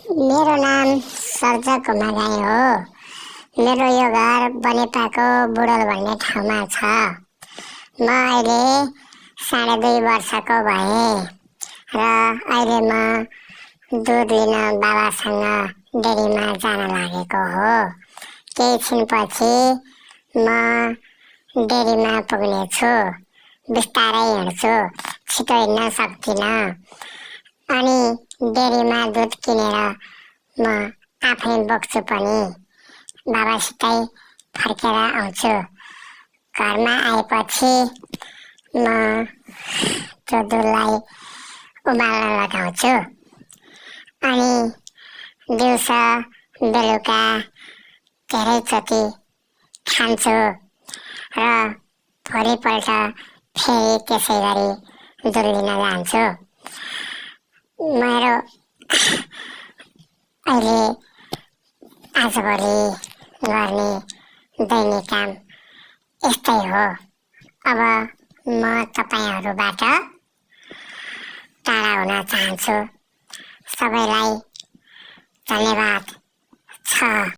मेरो नाम सर्जक मगाई हो। मेरो यो घर बनेपाको बुढल भन्ने ठाउँमा छ। म अहिले 2.5 वर्षको भएँ र अहिले म दुध लिन बाबासँग डेरीमा जान लागेको हो। केही छिनपछि म डेरीमा पुग्नेछु। बिस्तारै हिँड्छु, छिटो हिँड्न सक्दिनँ। अनि डेरीमा दुध किनेर म आफै बोक्छु पनि। बाबासितै फर्केर आउँछु। घरमा आएपछि म त्यो दुधलाई उमाल्न लगाउँछु। अनि दिउँसो बेलुका धेरैचोटि खान्छु र भोलिपल्ट फेरि त्यसै गरी दुध लिन जान्छु। मेरो अहिले आजभोलि गर्ने दैनिक काम यस्तै हो। अब म तपाईहरुबाट टाढा हुन चाहन्छु। सबैलाई धन्यवाद छ।